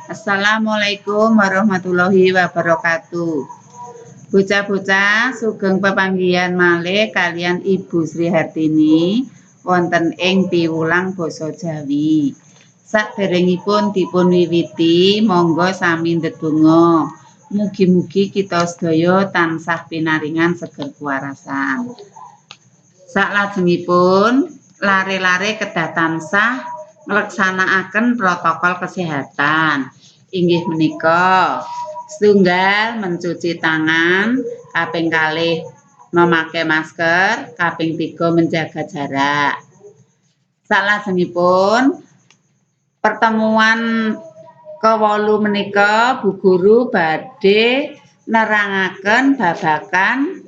Assalamualaikum warahmatullahi wabarakatuh. Bocah-bocah sugeng pepanggihan malih kaliyan Ibu Sri Hartini wonten ing piwulang basa Jawi. Saderengipun dipun wiwiti, monggo sami ndedonga. Mugi-mugi kita sedaya tansah pinaringan seger kuwarasan. Saklajengipun, lare-lare kedah tansah ngleksanakaken protokol kesehatan. Inggih menika setunggal mencuci tangan, kaping kalih memakai masker, kaping 3 menjaga jarak. Saklajengipun pertemuan ke-8 menika Bu Guru badhe nerangaken babagan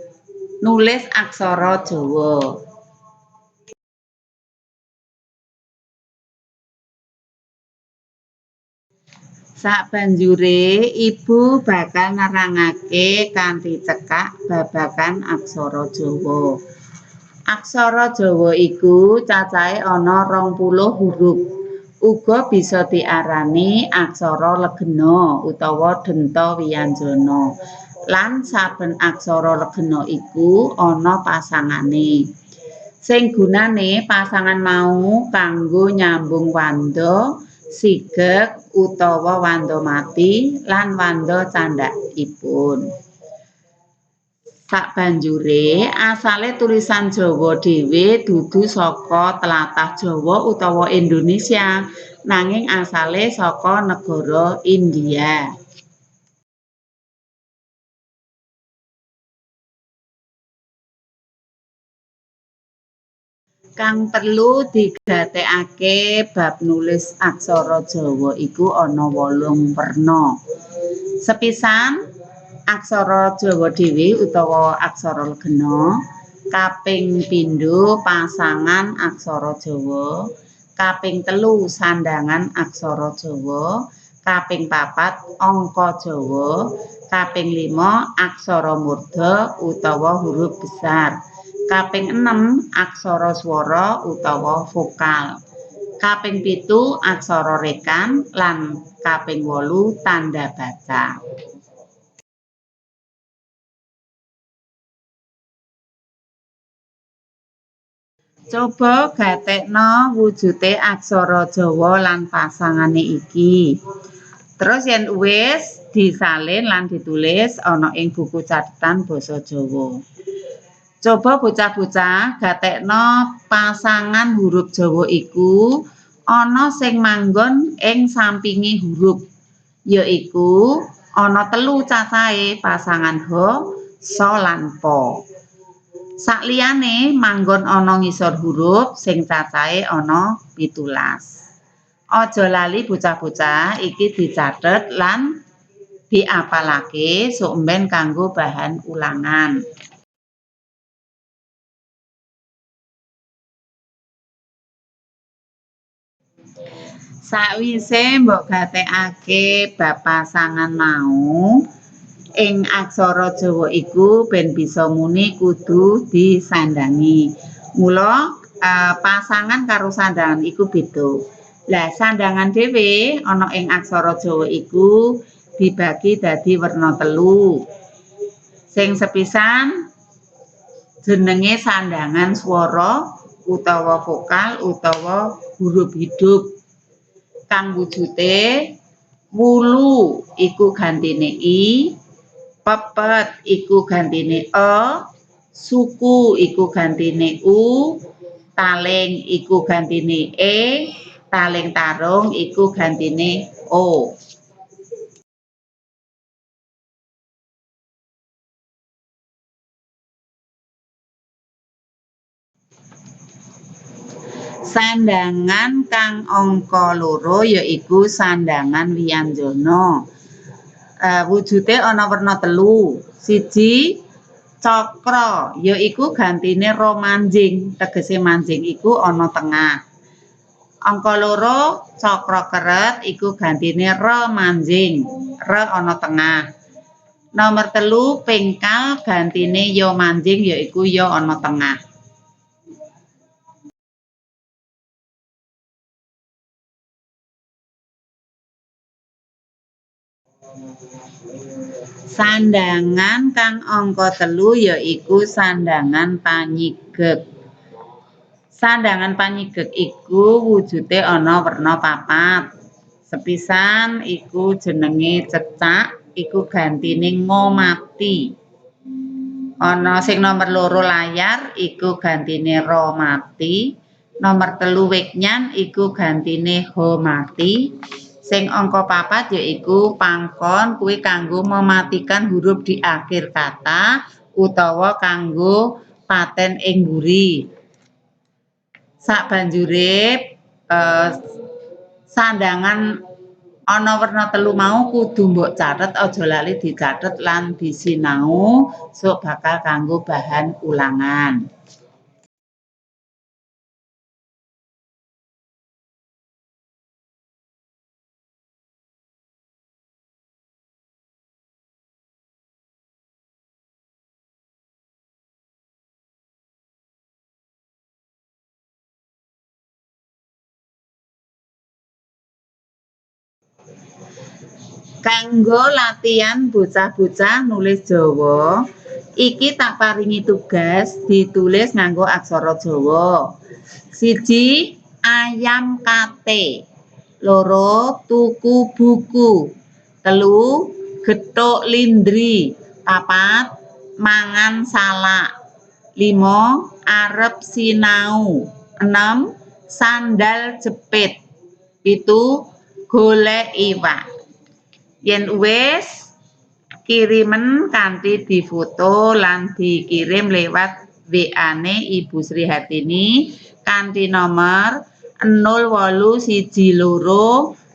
nulis aksara Jawa. Sabanjure Ibu bakal nerangake kanthi cekak babagan aksara Jawa. Aksara Jawa iku cacahe ana 20 huruf. Uga bisa diarani aksara legena utawa denta wiyanjana. Lan saben aksara legena iku ana pasangane. Sing gunane pasangan mau kanggo nyambung wanda sigeg utawa wanda mati lan wanda candhakipun. Sabanjure asale tulisan Jawa dhewe dudu saka tlatah Jawa utawa Indonesia, nanging asale saka negara India. Kang perlu digatekake bab nulis aksara Jawa iku ana 8 werna. Sepisan aksara Jawa dhewe utawa aksara legena, kaping pindho pasangan aksara Jawa, kaping telu sandhangan aksara Jawa, kaping papat angka Jawa, kaping 5 aksara murda utawa huruf besar. Kaping 6 aksara swara utawa vokal. Kaping 7 aksara rekan lan kaping 8 tanda baca. Coba gatekno wujude aksara Jawa lan pasangane iki. Terus yen wis disalin lan ditulis ana ing buku catetan basa Jawa. Coba bocah-bocah gatekno pasangan huruf Jawa iku ana sing manggon ing sampinge huruf, yaiku ana 3 cacahe pasangan h, sa lan pa. Sakliyane manggon ana ngisor huruf sing cacahe ana 17. Aja lali bocah-bocah iki dicatet lan diapalake sok mben kanggo bahan ulangan. Sakwise mbok gatekake bab pasangan mau, ing aksara Jawa iku ben bisa muni kudu disandangi. Mula pasangan karo sandhangan iku beda. Lah sandhangan dhewe ana ing aksara Jawa iku dibagi dadi werna 3. Sing sepisan jenenge sandhangan swara utawa vokal utawa huruf hidup. Kang wujude wulu iku gantine i, pepet iku gantine e, suku iku gantine u, taling iku gantine e, taling tarung iku gantine o. Sandhangan kang angka 2 yaiku sandhangan wiyanjana. Wujude ana werna 3. 1 cakra yaiku gantine ro manjing, tegese manjing iku ana tengah. Angka 2 cakra keret iku gantine re manjing, re ana tengah. Nomor 3 pengkal gantine ya manjing yaiku ya ana tengah. Sandhangan kang angka 3 yaiku sandhangan panyigek. Sandhangan panyigek iku wujude ana werna papat. Sepisan iku jenenge cecak, iku gantine ngomati. Ana sing nomor 2 layar iku gantine romati. Nomor 3 weknyan iku gantine homati. Sing angka 4 yaiku pangkon, kuwi kanggo mematikan huruf di akhir kata utawa kanggo paten ing mburi. Sabanjure sandhangan ana werna 3 mau kudu mbok catet, aja lali dicatet lan disinau, sok bakal kanggo bahan ulangan. Kanggo latihan bocah-bocah nulis Jawa, iki tak paringi tugas ditulis nganggo aksara Jawa. 1, ayam kate. 2, tuku buku. 3, gethuk lindri. 4, mangan salak. 5, arep sinau. 6, sandal jepit. 7, golek iwak. Yen wis, kirimen kanthi difoto lan dikirim lewat WA-ne Ibu Sri Hartini kanthi nomor 0812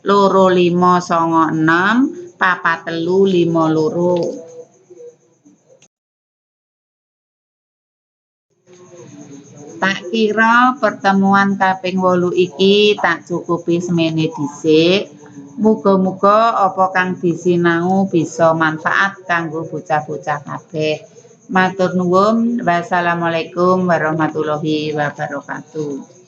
2596 4352. Tak kira pertemuan kaping 8 iki tak cukupi semene dhisik. Muga-muga apa kang disinau bisa manfaat kanggo bocah-bocah kabeh. Matur nuwun. Wassalamualaikum warahmatullahi wabarakatuh.